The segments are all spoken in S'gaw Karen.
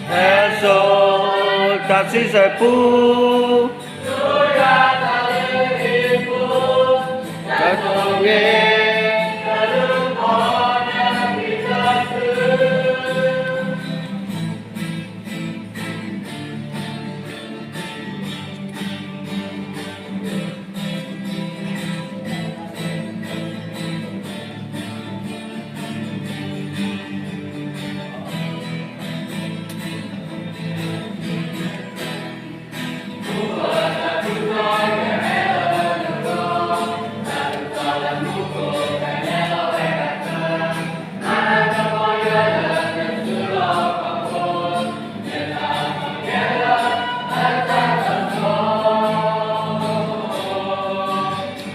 ဟဲစိာ် တၢ်ဆံဆဲးပူ တၢ်ဆိၣ်ဂ့ၤ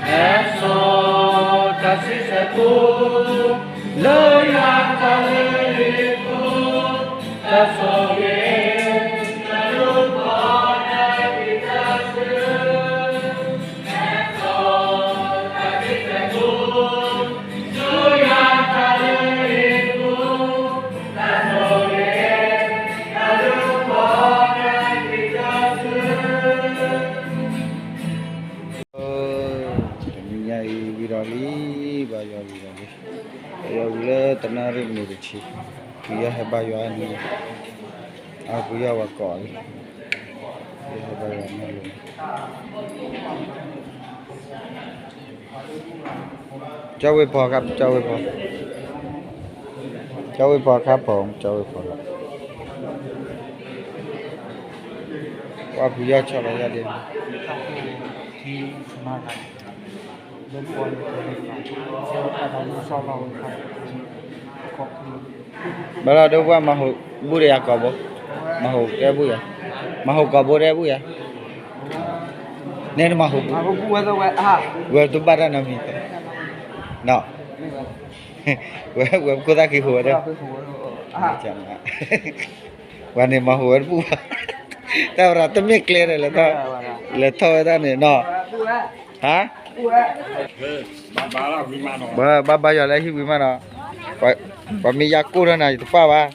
ဟဲစိာ် တၢ်ဆံဆဲးပူ လၢယွၤတၢ်လုၢ်ဟံၣ်ပူၤ တၢ်ဆိၣ်ဂ့ၤ တၢ်လုၢ်ပီၢ် တၢ်ဆံဆဲးပူ တနံၤညါအံၤဝံၤဒီးလံ, ဘါယွၤဝံၤဒီးလံ, ဘါယွၤဝံၤလၢတနၣ်ရံၣ်မံးနံးတဆံ, ပယီၤဟဲဘါယွၤန့ၣ်, အပယီၤဝဲကိးလံ, ပယီၤဟဲဘါယွၤန့ၣ်လီၤ. ကၠီဝ့ၢ်ဖီခါ, ကၠီဝ့ၢ်ဖီ, ကၠီဝ့ၢ်ဖီခါဖီ, ကၠီဝ့ၢ်ဖီခါ, ပှၤပယီၤဆီလီၤယၤဒ် ဘၣ်လီၤဒိပှၢ်မၤဟူးဘူၣ်ဒီးယၤကိာ်ဘိ, မၤဟူးကဲဘူၣ်ယၤ, မၤဟူးကိာ်ဘိဒီးဘူၣ်ယၤ, နဲနမၤဟူးဘူၣ်, ဝဲတဘၣ်တၢ်နီတမံၤ, ဝဲပခိၣ်သၣ်ခံဟူးဝဲဒၣ်, ပှၤန့ၣ်မၤဟူးဝဲတဘူၣ်ဘၣ်, တၢ်ဝဲဒၣ်တမ့ၢ်ကျဲဒီး လဲၤထီၣ်ဝဲဒၣ်န့ၣ်နီၤ, ဟါ ဘၣ်ဘါယွၤလၢဟံၣ်ဝံၤမးနီၤ, ပှၤမ့ၢ်ယါကိၢ်ထီၣ်နၤ ယတပၢ်ဘၣ်,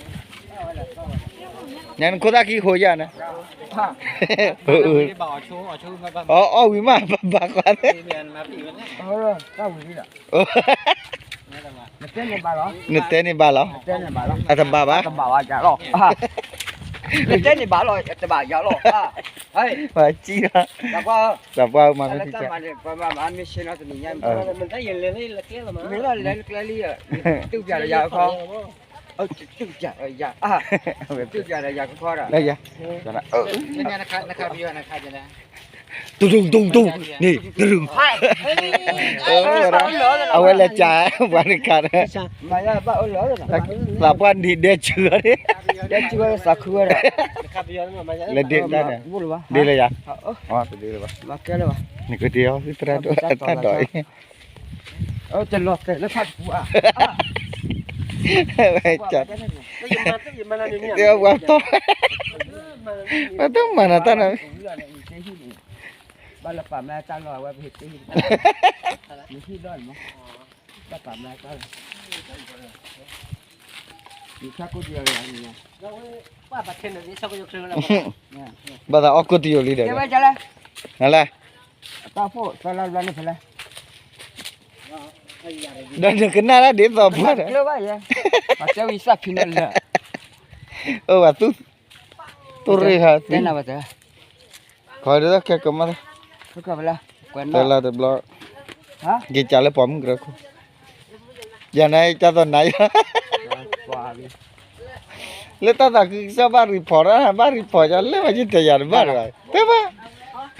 ညါနခိၣ်သၣ်ခံဟူးယၤန့ၣ်, အီၣ်ဝံၤမး ဘၣ်ဘါကွၢ်သ့, နတဲန့ၣ်ဘၣ်လီၤ, အတဘၣ်ဘၣ်, နတဲန့ၣ်ဘၣ်လီၤ တဘၣ်ယၤလီၤ, ပှၤကံလီၤ, သးပှၢ်မၤမ့ၢ်ထံက, မ့ၢ်လီၤလဲၤလၢကျဲလံ, တူၢ်ပၠးဒီးယၤခီ, တူၢ်ပၠးဒီးယၤခီဒီး, တူၢ်တူၢ်တူၢ် န့ၣ် တရူး, အဝဲလဲၤကး ပှၤတခါဒီး, သးပှၢ်နံၤဒဲဆူအီၤန့ၣ်, လဲၤဒ့တၢ်န့ၣ်, ဒ့လၢယၤ, နကဒ့အီၤ သရၣ်ဒိၣ်တၢ်ဒိးအံၤ, ဝဲက, ပှၤတ, ပှၤတမၤနၤတၢ်န့ၣ်, ဘၣ်လၢပာ်မၤတၢ်လီၤ, ဘၣ်သးအီၣ်ကိၣ်တယိာ်လံဒီး, နလဲၣ်, ဒီးနကနၣ်ဒၣ်ဒ်သိးပှၢ်ဒီး, အိၣ်ဘၣ်သူၣ်, တိၢ်ရ့ၣ်ဟး, ခီဒ်သိးခဲကမၣ်, တလါတဘျီ, ယကးလၢပှၤမုၢ်ကရၢခိၣ်, ယၤန့ၣ်ကၢ်သိးနၤယၤ လၢတၢ်သးခုကစီၣ်ဘၣ် report ထီၣ်, ဘၣ် report ယၤလၢပှၤယတဲယၤတဘၣ်တဂၤ, တဲဘၣ်,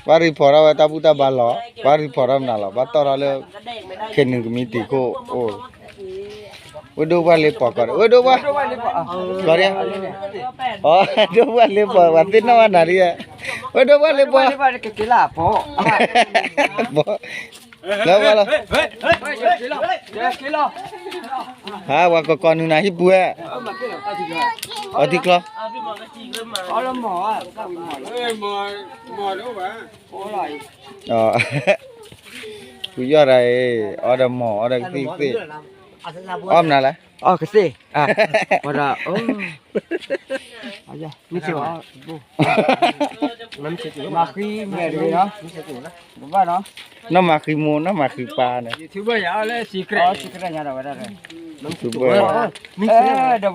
ဘၣ် report ထီၣ်ဝဲတၢ်ဘူၣ်တၢ်ဘါလီၤ, ဘၣ် report ထီၣ်မနုၤလီၤ, ဘၣ်တီၢ်ထီၣ်လၢ ခဲနုာ်ကမံးတံာ်ခိၣ်အိၣ်, ဝဲဒိၣ်ပှၢ်လ့ပီၤကီးဒီး, ဝဲဒိၣ်ပှၢ်, ကီးဒ်, အ, ဒိၣ်ပှၢ်လ့ပီၤ ပှၤသ့ၣ်နီၣ်ဘၣ်နၤဒ်, ဝဲဒိၣ်ပှၢ်လ့ပီၤ, ပီၤ လၢဝဲလီၤ, ဟါ ပှၤကီၢ်ကီၢ်နုာ်နၤဟံၣ်ပူၤဝဲ, အီထံကျီ, ဖုယီၢ်တၢ်အံၤ, အီဒီးမီၢ် အီဒီးကသံၣ်ကသ့ၣ်, အီမနုၤလဲၣ်, အီကသ့ၣ်, ဝဲဒၣ်, မၤဃံမဲာ်တဂ့ၤနီၤ, တဘၣ်နီၤ, နီၢ်မၤဃံမိၢ် နီၢ်မၤဃံပၢ်န့ၣ်, ဒီးပ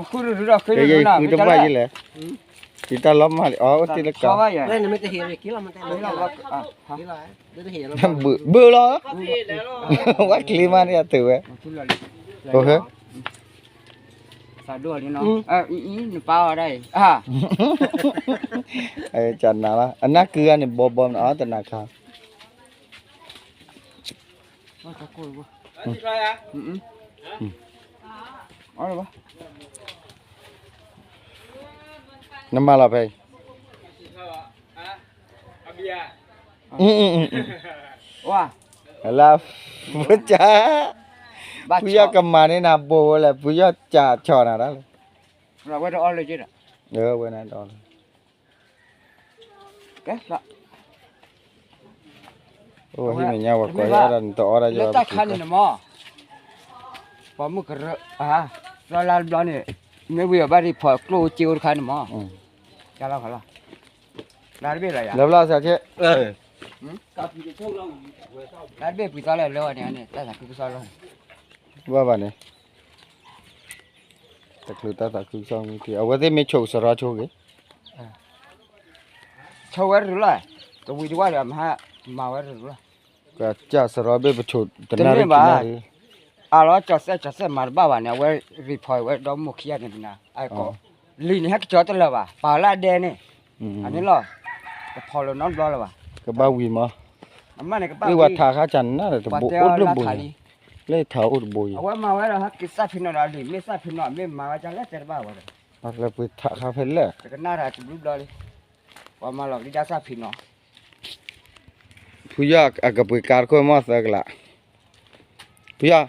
ဃုရူဒီးဃုရူနီၤ, ဃုတဘၣ်ယလဲၣ်, ယတၢ်လီၤမၢ်လံ အီတ့ၢ်လၢကီး, ဘုလီၤ, ဝဲကျ့မးန့ၣ်အတုၤဝဲ, နပၢ်အီၤဒၣ်အံၤ, ကနၤလီၤ အနၢ်ကုဂၤန့ၣ် ဘီဘီမနုၤ အီတနၤခါ, နမၤလီၤဖဲအံၤ, လၢ, ဖုကၢ်, ဖုယီၢ်ကမၤန့ၢ်နၤဘိဝဲလဲၣ် ဖုယီၢ်ကၢ်ဆီၣ်နၤဒၣ်လဲၣ်, ဝဲန, အိၣ်ဟံၣ်မဲာ်ညါ ပှၤကိးယီၢ်ဒီးနတအီၣ်ဒၣ်ယီၢ်, လၢတၢ်ခါန့ၣ်န့ၣ်မး, ပှၤမုၢ်ကရၢ, သီလါတဘျီန့ၣ်, မ့ၢ်ဝံၤအဘၣ်ဒ်ဖီၣ်ကျိၣ်က့အိၣ်တခါန့ၣ်မး, ကလီၤခီလီၤ, လါတဘ့ၣ်လီၤယၤ, လၢဘျီစးခ့, လါတဘ့ၣ်ပှံၤသီလၢလၢဝဲန့ၣ်န့ၣ် တၢ်သးခုကစီၣ်လီၤ, ဘၣ်ဘၣ်န့ၣ် တချုးတၢ်သးခုကစီၣ်မ့ၢ်က့ၤ အဝဲသ့ၣ်မ့ၢ်ဆိးစရီဆိက့ၤ, ဆိဝဲတရူးလီၤ, တဝံၤတဝၢ်ဒီး မၤဝဲတရူးလီၤ, ကစၢ်စရီဘ့ၣ်ပဆိးတနၢ်ရံၣ်က့ၤနၢ်ရံၣ်, အလီၤကၠီၤစဲးကၠီၤစဲးမၤတဘၣ်ဘၣ်န့ၣ် အဝဲရံးဖီဝဲဒီမါခံဂၤန့ၣ်မနၤ, အကီး, လံာ်န့ၣ်ဟဲကကၠီတလၢာ်ဘၣ် ပာ်လၢအဒဲန့ၣ်, အန့ၣ်လီၤ, ကဖီၣ်လၢၤနီတဘျီလၢၤဘၣ်, ကဘၣ်ဝံၤမး, အမ့ၢ်ဝဲထးခါဆၣ်နၤဒီးတဘိအိၣ်တဘိ, လၢထးအိၣ်တဘိအံၤ, အဝဲမၤဝဲဒီးဟဲက့ၤစၢ်ဖံးနီၣ်ဒီးလံာ် မ့ၢ်စၢ်ဖံးနီၣ် မ့ၢ်မၤဝဲဒ်လဲၣ်တဲတဘၣ်ဝဲဒီး, လၢပှ့ၤထးခါဖဲလဲၣ်, တကနၣ်တၢ်တဘျုးဘျီလံ, ပှၤမၤလီၤကဒံဒၣ်စၢ်ဖံးနီၣ် ဖုယီၢ်အကပှ့ၤကါတခိၣ်မီၢ်သၢကလး, ဖုယီၢ်,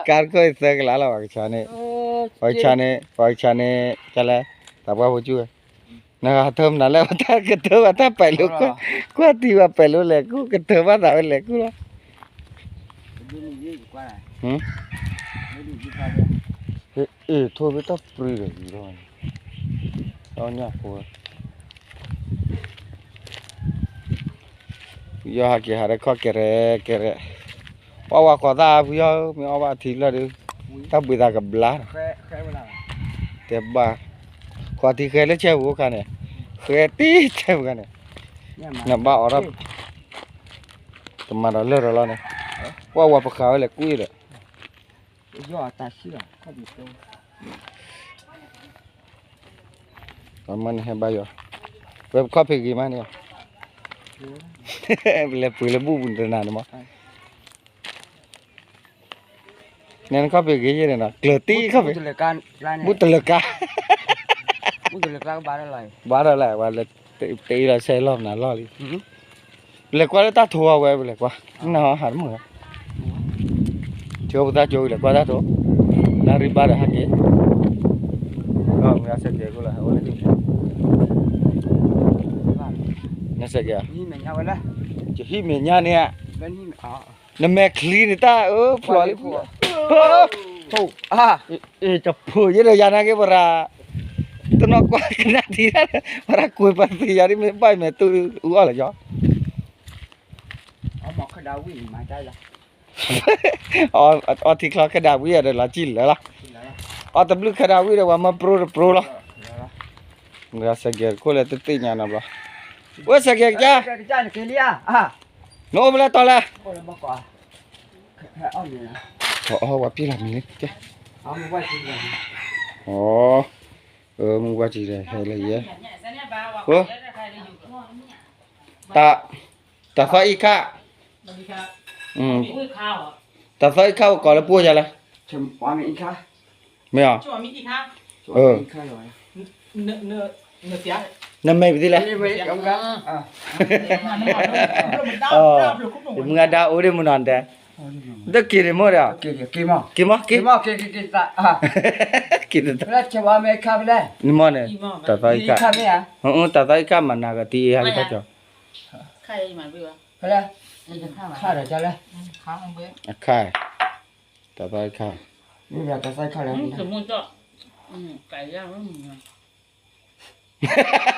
ကါတခိၣ်သၢကလးလီၤ ပှၤကဆါန့ၣ်, ပှၤကဆါန့ၣ်, ပှၤကဆါန့ၣ်, ကလဲၣ်, သးပှၢ်ဖိကၠူၣ်ဝဲ, နဂၤထၢမနုၤလဲၣ် တၢ်ကတၢၢ်ဘၣ်တၢ်ပဲာ်လိာ်, ကွၢ်တံၢ်ဘၣ်ပဲာ်လိာ်လဲၤကူၣ် ကတၢၢ်ဘၣ်သးဝဲလဲၤကူၣ်လီၤ, အ့ၣ် ထိၣ်ဖဲတၢ်ပြံဒီးလီၤ, အီၣ်ညၣ်ဖိ ဖုယီၢ်ဟးက့ၤဟးဒီးခီၣ်ကဲရဲၣ်ကဲရဲၣ်, အီၣ်ဝဲကွၢ်သၣ်ဖုယီၢ် မ့ၢ်အီၣ်ဘၣ်ထံလီၢ်ဒီး, တၢ်ဘှံးသးကဘျါ, တဲဘၣ်, ကွၢ်ထံဃဲလၢဆဲပူၤခါန့ၣ်, ဃဲတံၢ်ဆဲပူၤခါန့ၣ်, နဘၣ်အီၣ်ထီၣ်, တမၤဒီးလၢာ်ဒီးလီၤန့ၣ်, ကွၢ်ဝဲပဃာ်ဝဲလဲၤကူၣ်ဒီး အမ့ၢ်နဟဲဘါယွၤ, ပခီၣ်ဖံးဂ့ၤမးန့ၣ်, ပလဲၤပှ့ၤလၢဘူၣ်ပူၤတနၤန့ၣ်မး, နခီၣ်ဖံးဂ့ၤယဲၢ်န့ၣ်နီၤ ကျၢၤတံၢ်ခီၣ်ဖံး, ဘူၣ်တလၢၤကါ, ဘၣ်ဒီးလဲၣ် ပှၤလဲၤတအ့လီၤဆဲးလီၤမနုၤလီၢ်လံ ပလဲၤကွၢ်လၢတၢ်ထိအဝဲ ပလဲၤကွၢ်, နဟးတမုာ်, ကၠိပသၣ်ကၠိလဲၤကွၢ်တၢ်ထိ, နၣ်ရံၣ်ဘၣ်ဒီးဟဲက့ၤ, မ့ၢ်စဲးကဲၤကိၣ်လၢ, မ့ၢ်စဲးကဲၤ, ယဟံၣ်မဲာ်ညါန့ၣ်, နမဲာ်ချံန့ၣ်တၢ်အၢဖျိးလံ, တဖိးယဲဒီးယၤနာ်က့ပရၤ, တနီၢ်ကွၢ်ကနၣ်ထံၣ်တၢ်, ပရၤကွံာ်ပသံယၤဒ်မ့ၢ်ဘၣ်အံၤမဲာ်တူၢ်အူအီၣ်လၢၤယီၤ အီထံချီကဒါဝံၤဒီး လီၤစံၣ်လၢာ်လီၤ, အီတဘျုးကဒါဝံၤဒီး ပှၤမၢပြိတပြိလီၤ, စဲးကဲၤတခိၣ်လၢတသ့ၣ်ညါနီတဘျီ, ဝဲစဲးကဲၤကစၢ်, နအိၣ်ဖဲလဲၣ်တီလဲၣ်, ပှၤပျံၤလီၤမံၤ, မုၢ်ဝါထံဒီးဟဲလၢယဲ, တၢ်သီအံၤခါ, တၢ်သီအံၤခါ ပကိးလၢပှိၢ်ယၤလဲၣ်, မ့ၢ်ဧါ, အၢ, န နမဲာ်ပသ့လဲၣ်, ယမုၢ်ဂၤဒါအိၣ်ဒ်မုၢ်နီၤတဲ, တက့ၤဒ်မိၢ်ဒီး, က့ၤမီၢ်, က့ၤမီၢ်, က့ၤတ, နမိၢ်န့ၣ်, တၢ်သီအံၤခါ, တၢ်သီအံၤခါမၤနၤကတံၤအ့ဟဲက့ၤထီၣ်ကီ, အခါ, တၢ်သီအံၤခါ,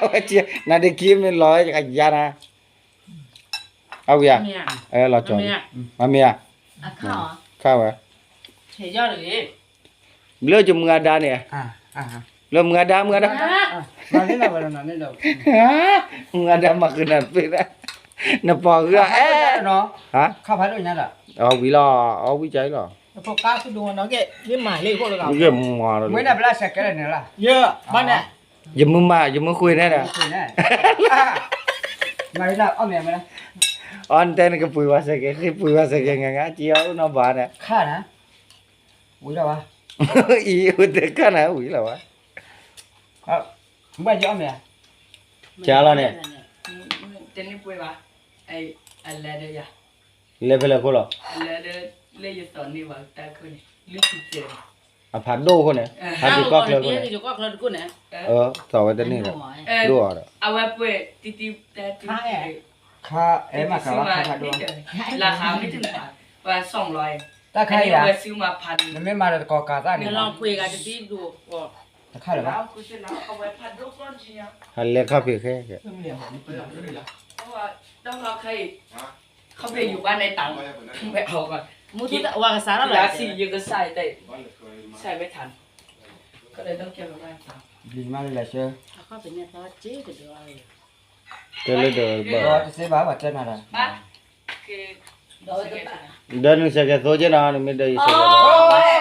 ဝဲနၤဒ့ခံမ့ၢ်လီၤယကယါနၤ, အဝံၤဧါ, လီၤကၠီ, မ့ၢ်ဧါ, ခါဝဲ, ဘျၢယမုၢ်ဂၤဒါန့ၣ်, ဘျၢမုၢ်ဂၤဒါ မုၢ်ဂၤဒါ, မုၢ်ဂၤဒါမၤဃုာ်နၤတပ့ၢ်, နပှၤဂုၤအီၤအဲ, ဝံၤလီၤ, အဝံၤကၢ်လီၤ, မၤလၢ, ယမုၢ်မၤ ယမုၢ်ဃုာ်န့ၣ်ဒီး, အီနတဲနကပှ့ၤဝဲစဲးကဲး ဃ့ပှ့ၤဝဲစဲးကဲး ငါငါ က့ၤအီၣ်အိၣ်နီၢ်ဘၣ်န့ၣ်, ဝံၤလီၤဝဲ, အံၤအိၣ်တဲခါနၤဝံၤလီၤဝဲ, ဘၣ်ယအီၣ်မ့ၢ်ဧါ, ကလီၤန့ၣ်, လဲၤဖဲလဲၣ်ခိၣ်လီၤ, အဖးဒိၣ်ခိၣ်န့ၣ်, ဟးက့ၤကီၢ်ချၢခိၣ်န့ၣ်, သီၣ်ဝဲတန့ၢ်ဒီး, ဒိၣ်အီၤဒီး, ခါအဲၣ်မၤကၤလီၤခါဖးဒိၣ်, လၢခါမ့ၢ်တန့ၢ်, တၢ်ခါအံၤဧါ, နမ့ၢ်မၤဒီးတကီၢ်ကၤသၣ်န့ၣ်, တခါလၢၤဘၣ်, ဟးလဲၤခီၣ်ဖံးခဲ, ခီၣ်ဖံးယူၤဘၣ်န့ၣ်တၢ်, ဝဲအီၤ, ဝဲကစးထီၣ်လၢ, ယကစး, စးဝဲထး, ဘျံၤမးလၢလဲၤဆၢ, တဲလၢဒီးဘၣ်, တသ့ဘၣ်ဘၣ်တဲနၤဒီး, ဒီးနုၤစဲးကဲသိက့နီၤ နမ့ၢ်ဒီးယစဲးကဲသိ,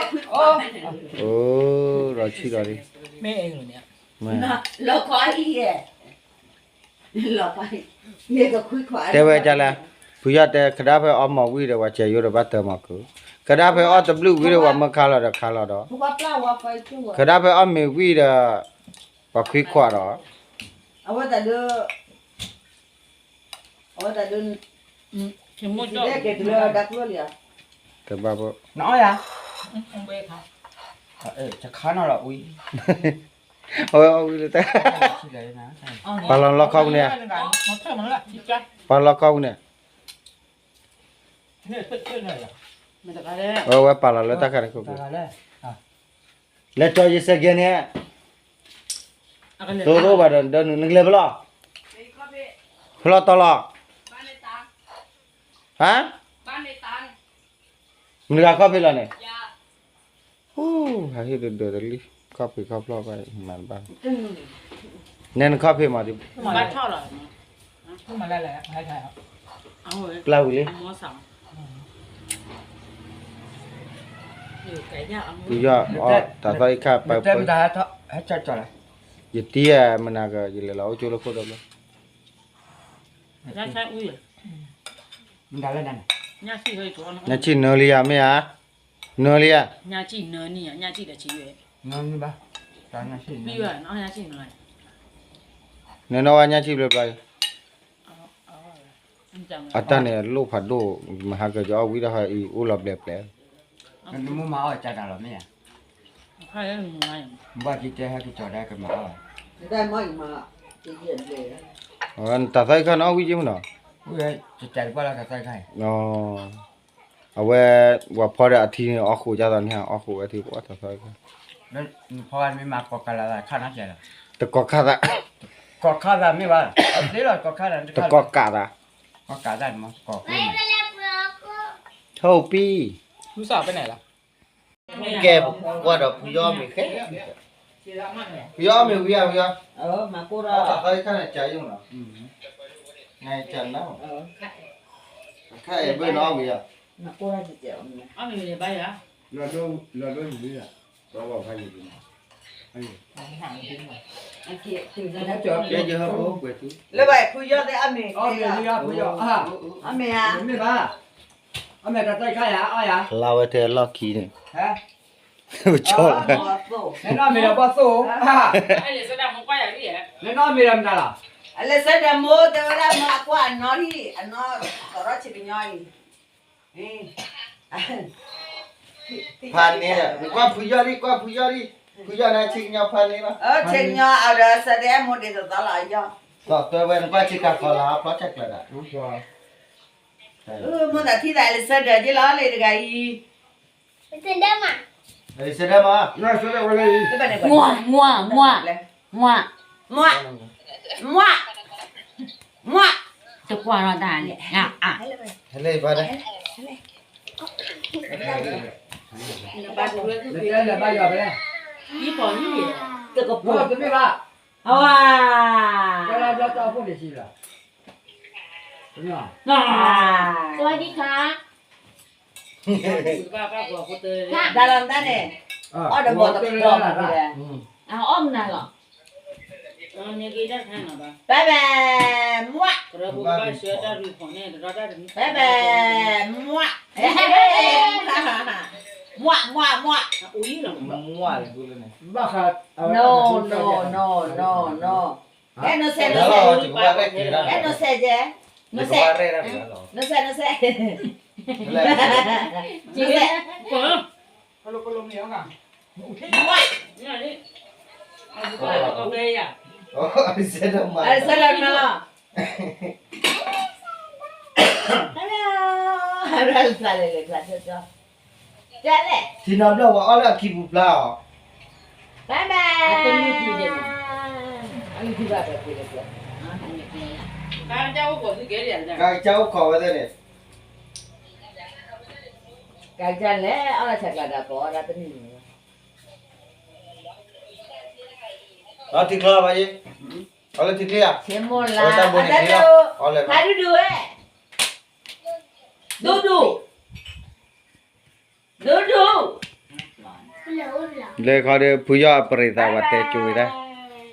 အိၣ်ဒီးဆံးဒီးလံ, မ့ၢ်, လီၤခီအံၤယဲ, လီၤခီ, တဲဝဲဒ်လဲၣ်, ဖုယီၢ်တဲ ကဒါဖဲအီၣ်မ့ၤဝံၤဒီး ပှၤစဲးယိဒီးဘၣ်တၢ်မၤကုာ်, ကဒါဖဲအီၣ်တဘျုးဝံၤဒီး ပှၤမၢခါလီၤဒီးခါလီၤဒီး, ကဒါဖဲအီၣ်မ့ၤဝံၤဒီး ပှၤခွံခွါဒီး, အဝဲတၢ်ဒုး, အဝဲတၢ်ဒုး, တဘၣ်ဘၣ်, အဝဲအီၣ်ဝံၤလၢတၢ်, ပှၤလီၤလီခီပူၤန့ၣ်, ပှၤလီၤခီပူၤန့ၣ်, အဝဲပာ်လီၤလၢတၢ်ခါန့ၣ်ခိၣ်ပူၤ, လဲၤကၠီယစဲးကဲန့ၣ်, သိသိဘၣ်ဒီး နကလဲၤဖဲလဲၣ်, ဖဲလဲၣ်တီလီၤ, ဟါ, မုၢ်တဂၤခီၣ်ဖံးလီၤန့ၣ်, ဟးဟ့ၣ်ဒၢးဒၢးတလံ, ခီၣ်ဖံးခီၣ်ဖျီၣ်ဘၣ်မၤတဘၣ်, နဲနခီၣ်ဖံးမၤဒံး, ပျၢ်ဝံၤလံ, ပယီၤအီၣ်တၢ်သီအံၤခါပှဲၤပှဲၤ, ယတံၤမနၤက ယလဲၤလီၤအိၣ်ကၠိလၢခိၣ်ဒီဘျီ, ညၣ်ဆံၣ်နၢလံယၤမ့ၢ်ဧါ, နၢလံယၤ, နၢနဝဲညၣ်ဆံၣ်ဘျီဘျီ, အတၢ်န့ၣ်အလိၣ်ဖးဒိၣ်, မဟါကၢၤကၠီအီၣ်ဝံၤဒီးဟဲအံၤအိၣ်လီၤဘျဲးဘျဲး, မ့ၢ်မၤအီၣ်ကၢ်တၢ်လီၤမ့ၢ်ဧါ, ဘၣ်ကတဲဟဲက့ၤကၠီၤဒၣ်ကမၤအီၣ်, တၢ်သီခါန့ၣ်အီၣ်ဝံၤက့မနီၤ, အဝဲ, ပှၢ်လၢတၢ်သီခါအံၤ, အဝဲ, ပှၤဖီဒီးအထံန့ၣ် အီၣ်ဃိးကၢ်သီန့ၣ် အီၣ်ဃိးဝဲထံပှၢ်တၢ်သီခါ, တကီၢ်ခါသး, တကီၢ်ခါသးမ့ၢ်ဘၣ်, တကီၢ်ကးသး, ထိၣ်ပံၤ, ကဲ, ပကွၢ်ဒီးဖုယီၢ်မ့ၢ်ဃဲ, ဖုယီၢ်မ့ၢ်ဝံၤဧါ, ဖုယီၢ်, တၢ်သီခါန့ၣ် ကၢ်ယိၣ်နီၤ, နကၢ်နၤ, ခါအံၤဘၢနီၤဝံၤဧါ, လၢဖုယီၢ်သ့ၣ်အမ့ၢ်, အမ့ၢ်ဧါ, မ့ၢ်ဘၣ်, အမ့ၢ်တၢ်သီခါယၤ, အီယၤ, လါဝဲထဲအလီၢ်ခံန့ၣ်, ပကၠီလီၤ, နနီၢ်မ့ၢ်ဒီးဘီၣ်သိၣ်, နနီၢ်မ့ၢ်ဒီးမတၤလီၤ, အလဲၤဆၢဒၢးမိၢ်တဲဝဲဒၣ်မၢအကွၢ်အနီၢ်ဟံၣ် အနီၢ်သရီဆံးကညီအံၤ, ဖးန့ၣ်, နကွၢ်ဖုယီၢ်ဒံး, ကွၢ်ဖုယီၢ်ဒံး, ဖုယီၢ်န့ၣ်ဆံးကညီဖးန့ၣ်လီၤ, ဆံးကညီအဝဲဒီးဆၢတဲမိၢ်ဒ့သိးသီလီၤအယီၢ်, ဒီးတွဲဝဲနကွၢ်ဆံးကၤဖီလာ်ဖျီဆဲးကျၢၤဒၣ်, မိၢ်သးထံၣ်သးလၢဆၢဒၢးက့လီၤလၢတဂၤအံၤ မွး, မွး, မွး, မွး, မွး, တကွၢ်လီၤတၢ်န့ၣ်, တကပၤ, အဝၤ, စဝၤဒံခါ, တၢ်လီၤမတၤန့ၣ်, အီၣ်ဒီးဘီၣ်တပျီၤမူၤ, အအီၣ်မနုၤလီၤ, ဘဲဘဲ, မွး, ဘဲဘဲ, မွး, မွး, မွး, မွး, no, no, no, no, no, အဲ နဆဲး, အဲ နဆဲးကဲ, နဆဲး, နဆဲး, နဆဲး, နဆဲး, မွး, အဆဲးလီၤနီၤ, ဟဲလၢသးလဲၤလဲၤဖျါကၠီကၠီ, ကလဲၣ်, ထံနီၤဘျီၣ်ဝဲအီၣ်လၢအခံပူၤဖျါအီၤ, ဘဲဘဲ, ကကၢ်အိၣ်ခိးဝဲသ့ၣ်န့ၣ်, ကကၢ်လဲၣ်အီၣ်လၢဆဲးကျါဒီးကိးအီၣ်ဒၣ်တနံၣ်န့ၣ်, ထံချီဘၣ်ယ့ၣ်, အီၣ်လၢထံချီဧါ, ဆ့မိၢ်လၢ်, အီၣ်လၢတၢ်ဘိန့ၣ်ချံလီၤ, အီၣ်လၢ, ဖးဒူဒူဝဲ, ဒူဒူ ဒူဒူ, လၢခီဒီး ဖုယီၢ်အပရံးသး ပှၤတဲကၠိဝဲဒၣ်,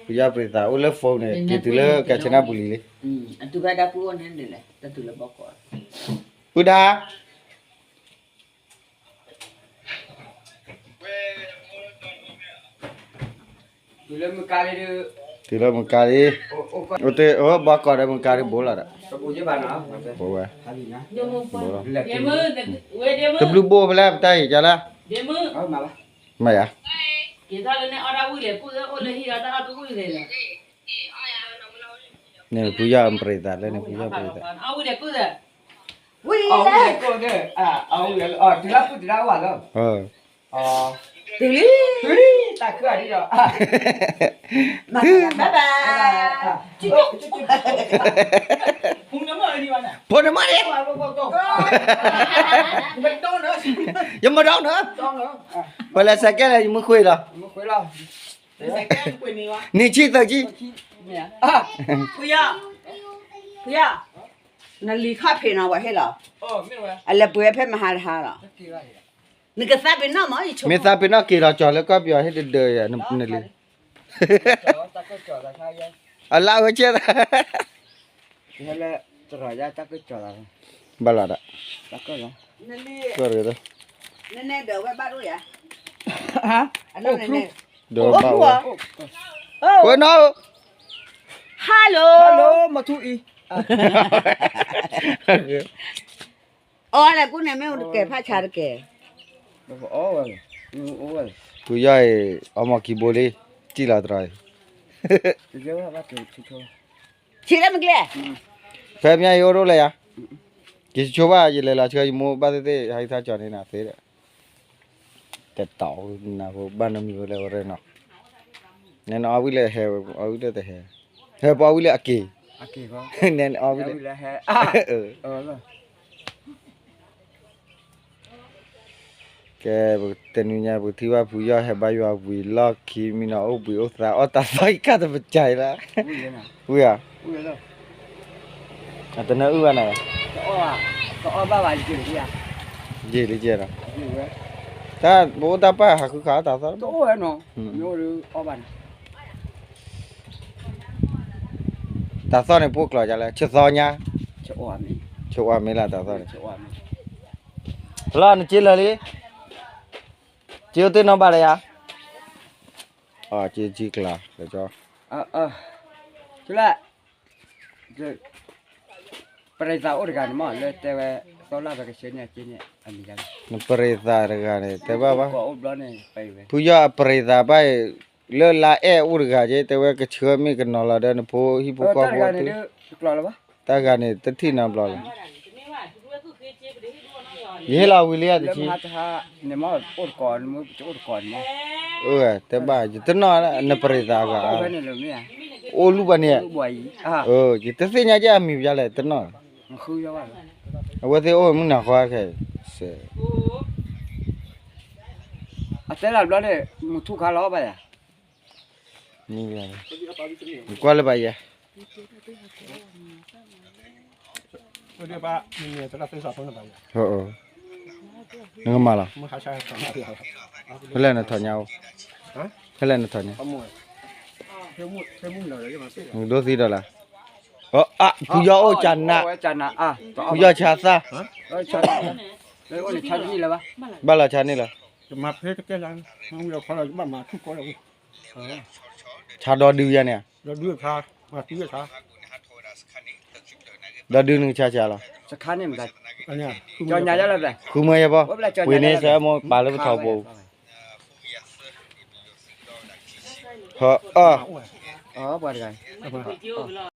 ဖုယီၢ်အပရံးသး အိၣ်လၢ phone န့ၣ် က့ၤတုၤလၢကၢဆနၢ်ပူၤလံလံ, ပုၢ်ဒါ, တုၤလၢမုၢ်ကါလံ, အိၣ်တ့ၢ်အိၣ်ဘီကီးဒီးမုၢ်ကါဒ်ဘိလီၤဒီး, ဘိဝဲ, တဘျုးဘိဖဲလဲၣ် ပတၢ်အံၤကလဲၣ်, မ့ၢ်ယါ, န့ၣ်ဖုယီၢ်ပရံးသးလၢန့ၣ် ဖုယီၢ်ပရံးသး, ဝံၤလၢ, တုၤလံ, တုၤလံ, တၢ်ခုၣ်အဒံးဒီး, ဘၣ်ဘၣ်, ဖိန့ၣ်မးန့ၣ်, ယမ့ၢ်ဒီးနၤ, ပလဲၤစဲးကဲလဲၣ် ယမ့ၢ်ဃုလီၤ, နံၣ်ဆံသၢဆံ, ဖုယီၢ်, ဖုယီၢ်, နလံၤခီၣ်ဖံးနီၤ ပှၤဟ့ၣ်လီၤ, အလဲၤပှ့ၤဖဲမဟါတဟါလီၤ, နကသးပ့ၤနီၣ်မး, မ့ၢ်သးပ့ၤနီၣ်က့ၤလီၤကၠီၤလၢကီၢ်ပယီၤဟ့ၣ်တဒၢယၤနလံၤ, အလၢအဝဲကဲသး, ဘၣ်လီၤဒီး, ကီၢ်ရ့ၣ်, နနဲဒၢးဝဲဘၣ်ဒိၣ်ယၤ, ဒၢးဘၣ်ဝဲ, ဝဲနီၤ, hello, မထူအံၤ အီၣ်လဲၣ်ကူန့ၣ် မ့ၣ်အူတကဲၢ် ဖးဆါတကဲၢ်, ဖုယီၢ်အံၤ အီၣ်မ့ၢ်ခံဘိလံ, စံၣ်လီၤတရီအံၤ, ဆံးလၢမကျဲ, ဖဲမ့ၢ်အံၤအိၣ်ဒိၣ်လၢယၤ, က့ၤဆိဆိဘၣ် ယလဲၤလီၤဆှၢယမိၢ်ဘၣ်သ့ၣ်သ့ၣ် ဟဲက့ၤထီၣ်ကၠီၤန့ၣ်နၤသ့ဒီး, တတီနၤဖိဘၣ်နမံၤဝဲလၢဝဲရဲၣ်နီၤ, နဲနအီၣ်ဝံၤလၢဟဲ, အီၣ်ဝံၤလၢတဟဲ, ဟဲပအီၣ်ဝံၤလၢအက့ၤ, နဲနအီၣ်ဝံၤလၢ, ကဲ, တနံၤညါ ပကထံၣ်ဘၣ်ဖုယီၢ်ဟဲဘါယွၤဝံၤလီၢ်ခံမံနီၤ အိၣ်ဘှံးအိၣ်သါ အီၣ်တၢ်သီအံၤကၢ်တပစၢ်အံၤလီၤ, ဝံၤဧါ, အတနၢအုၣ်ဘၣ်နၤဘၣ်, ယံာ်လံယဲၢ်နီၤ, တၢ်ပအိၣ်တၢ်ပာ်ဟးဃုခးအီၣ်တၢ်သီ, တၢ်သီန့ၣ် ပအိၣ်ကျီၤဒ်လဲၣ်, ဆၢသီညါ, ဆၢအီၤမ့ၢ်လၢတၢ်သီန့ၣ်, လီၤနက့လၢာ်လံ, က့ၤအိၣ်သ့ၣ်နီၣ်ဘၣ်လၢယၤ, က့ၤကံကျါ, ကၠီ, ပရံသးအိၣ်တဂၤန့ၣ် မ့ၢ်လၢတဲဝဲ, သီလၢ်ပကဆှၢန့ၢ်က့န့ၣ်, နပရံသးတဂၤန့ၣ် တဲဘၣ်ဘၣ်, ဖုယီၢ်အပရံသးဘၣ်အံၤ, လၢလါအဲၣ်အိၣ်တဂၤက့ တဲဝဲကဆှၢမ့ၢ်ကနီၤလီၤဒီးနဖိဟံၣ်ဖိဃီဖိ, တၢ်ဂၤန့ၣ်တထံၣ်နီတဘျီလီၤ, ယဟ့ၣ်လီၤဝံၤလံတဆံ တဲဘၣ် ယတနီၣ်နပရံသးဂၤ, အိၣ်လူၢ်ဘၣ်န့ၣ်, ယတသ့ၣ်ညါက့အမံၤဘၣ်လဲၣ် တနီၣ်, အဝဲသ့ၣ်အိၣ်မုၢ်နၤဃီခဲ, အတဲလၢဘျီန့ၣ်, မုၢ်ထူၣ်ခါလီၤဘၣ်ယၤ, ကွၢ်လၢဘၣ်ယဲ, နကမၤလီၤ, ဖဲလဲၣ်နထီၣ်ညါအိၣ်, ဖဲလဲၣ်နထီၣ်ညါ, နကဒိသံဒီးလၢ, ဖုယီၢ်အိၣ်ကနး, ဖုယီၢ်ဆါသၣ်, ဘၣ်လီၤဆါန့ၣ်လီၤ, ဆါဒီဒုယၤန့ၣ်, ဒီဒုနကဆါဆါလီၤ, ဃုမၢယဲဘီ, ပှ့ၤန့ၢ်ဆၢမိၢ်ပာ်လၢပထီၣ်ပူၤ, ဟီၣ်,